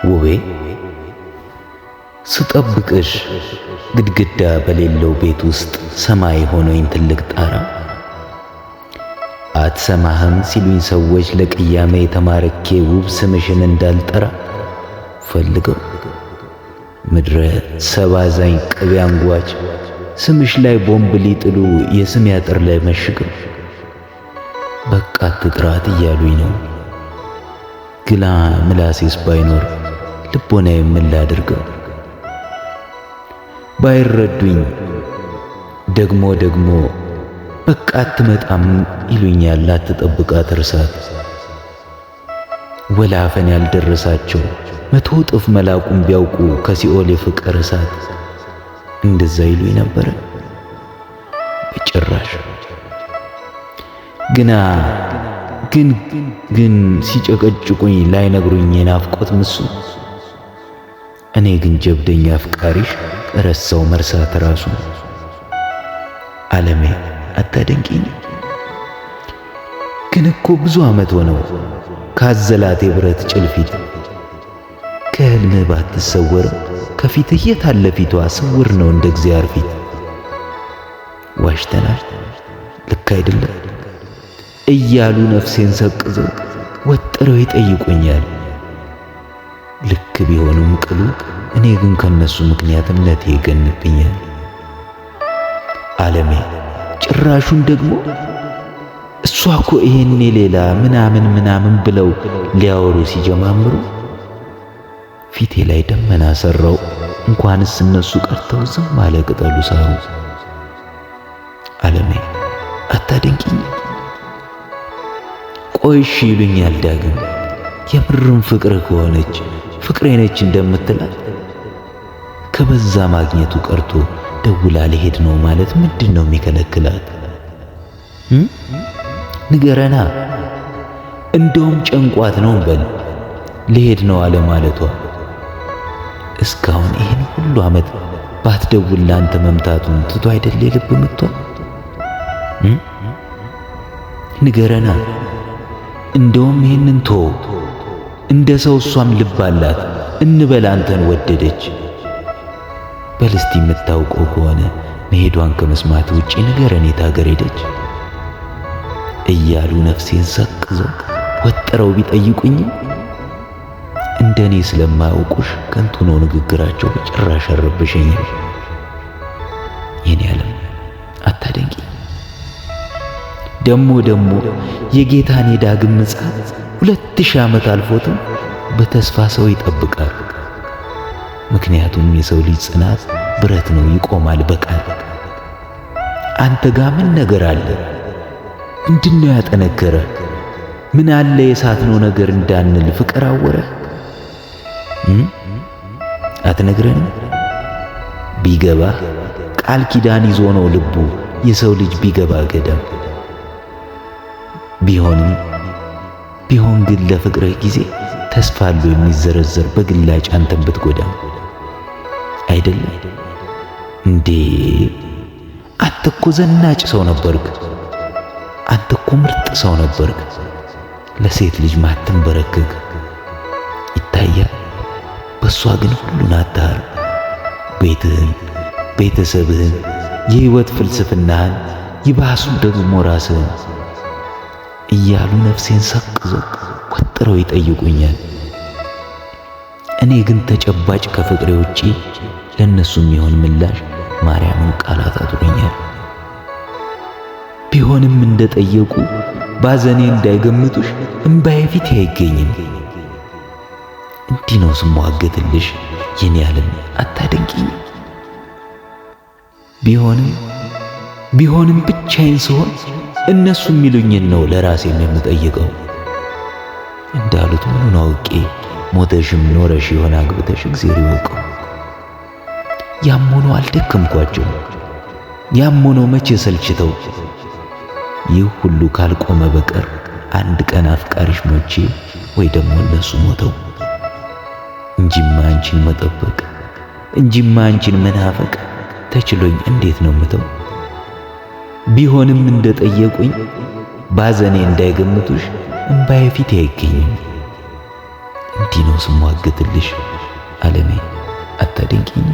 ውቤ ስጠብቅሽ ግድግዳ በሌለው ቤት ውስጥ ሰማይ ሆኖኝ ትልቅ ጣራ፣ አትሰማህም ሲሉኝ ሰዎች ለቅያሜ የተማረኬ ውብ ስምሽን እንዳልጠራ ፈልገው፣ ምድረ ሰባዛኝ ቅቤ አንጓች ስምሽ ላይ ቦምብ ሊጥሉ የስሜ አጥር ላይ መሽገው በቃ አትጥራት እያሉኝ ነው። ግላ ምላሴስ ባይኖር ልቦናዬ ምን ላድርገው? ባይረዱኝ ደግሞ ደግሞ በቃ አትመጣም ይሉኛል። አትጠብቃት እርሳት። ወላፈን ያልደረሳቸው 100 እጥፍ መላቁን ቢያውቁ ከሲኦል የፍቅር እሳት እንደዛ ይሉኝ ነበረ? በጭራሽ። ግና ግን ግን ሲጨቀጭቁኝ ላይነግሩኝ የናፍቆት ምሱ፣ እኔ ግን ጀብደኛ አፍቃሪሽ ረሳው መርሳት ራሱ። ዓለሜ አታደንቂኝ? ግን እኮ ብዙ ዓመት ሆነው ካዘላት የብረት ጭልፊት፣ ከህልምህ ባትሰወርም ከፊትህ የታለ ፊቷ ስውር ነው እንደ እግዚአብሔር ፊት። ዋሽተናል፣ ልክ አይደለም እያሉ ነፍሴን ሰቅዘው ወጥረው ይጠይቁኛል። ልክ ቢሆኑም ቅሉ እኔ ግን ከነሱ ምክንያት እምነቴ ይገንብኛል። ዓለሜ ጭራሹን ደግሞ እሷ እኮ ይሄኔ ሌላ ምናምን ምናምን ብለው ሊያወሩ ሲጀማምሩ ፊቴ ላይ ደመና ሰራው። እንኳንስ እነሱ ቀርተው ዝም አለ ቅጠሉ ሳሩ። ዓለሜ አታደንቂኝ? ቆይ እሺ ይሉኛል ዳግም፣ የምርም ፍቅር ከሆነች ፍቅሬ ነች እንደምትላት ከበዛ ማግኘቱ ቀርቶ ደውላ ልሄድ ነው ማለት ምንድን ነው የሚከለክላት? ንገረና። እንደውም ጨንቋት ነው በል ልሄድ ነው አለ ማለቷ። እስካሁን ይህን ሁሉ ዓመት ባትደውል ላንተ መምታቱን ትቶ አይደል የልብ ምቷ? ንገረና። እንደውም ይህንን ቶ እንደ ሰው እሷም ልብ አላት እንበል አንተን ወደደች። በልስቲ የምታውቀው ከሆነ መሄዷን ከመስማት ውጪ ንገረን የት አገር ሄደች እያሉ ነፍሴን ሰቅዘው ወጥረው ቢጠይቁኝም እንደኔ ስለማያውቁሽ ከንቱ ነው ንግግራቸው፣ በጭራሽ አልረበሸኝም። የኔ ዓለም አታደንቂ? ደሞ ደሞ የጌታን የዳግም ምጽአት 2000 ዓመት አልፎትም በተስፋ ሰው ይጠብቃል። ምክንያቱም የሰው ልጅ ጽናት ብረት ነው፣ ይቆማል በቃል። አንተ ጋ ምን ነገር አለ? ምንድነው ያጠነከረ? ምን አለ የሳትነው ነገር እንዳንል ፍቅር አወረ? አትነግረንም? ቢገባ ቃል ኪዳን ይዞ ነው ልቡ የሰው ልጅ ቢገባ ገዳም። ቢሆንም ቢሆን ግን ለፍቅርህ ጊዜ ተስፋ አለው የሚዘረዘር በግላጭ አንተን ብትጎዳም አይደለም እንዴ? አንተ እኮ ዘናጭ ሰው ነበርክ። አንተ እኮ ምርጥ ሰው ነበርክ። ለሴት ልጅ ማትንበረከክ ይታያል። በሷ ግን ሁሉን አታሃል። ቤትህን፣ ቤተሰብህን፣ የህይወት ፍልስፍናህን፣ ይባሱ ደግሞ ራስህን እያሉ ነፍሴን ሰቅዘው ወጥረው ይጠይቁኛል። እኔ ግን ተጨባጭ ከፍቅሬ ውጪ ለነሱ የሚሆን ምላሽ ማርያምን ቃላት አጥሮኛል። ቢሆንም እንደጠየቁ ባዘኔ እንዳይገምቱሽ እምባዬ ፊቴ አይገኝም። እንዲህ ነው ስሟገትልሽ የኔ ዓለም አታደንቂኝ? ቢሆንም ቢሆንም ብቻዬን ስሆን እነሱ የሚሉኝን ነው ለራሴም የምጠይቀው። እንዳሉት ምኑን አውቄ ሞተሽም ኖረሽ የሆነ አግብተሽ እግዜር ይወቀው። ያም ሆኖ አልደከምኳቸው። ያም ሆኖ መቼ ሰልችተው። ይህ ሁሉ ካልቆመ በቀር አንድ ቀን አፍቃሪሽ ሞቼ ወይ ደግሞ እነሱ ሞተው እንጂማ አንቺን መጠበቅ እንጂማ አንቺን መናፈቅ ተችሎኝ እንዴት ነው ምተው? ቢሆንም እንደጠየቁኝ ባዘኔ እንዳይገምቱሽ እምባዬ ፊቴ አይገኝም። እንዲህ ነው ስሟገትልሽ ዓለሜ፣ አታደንቂኝ?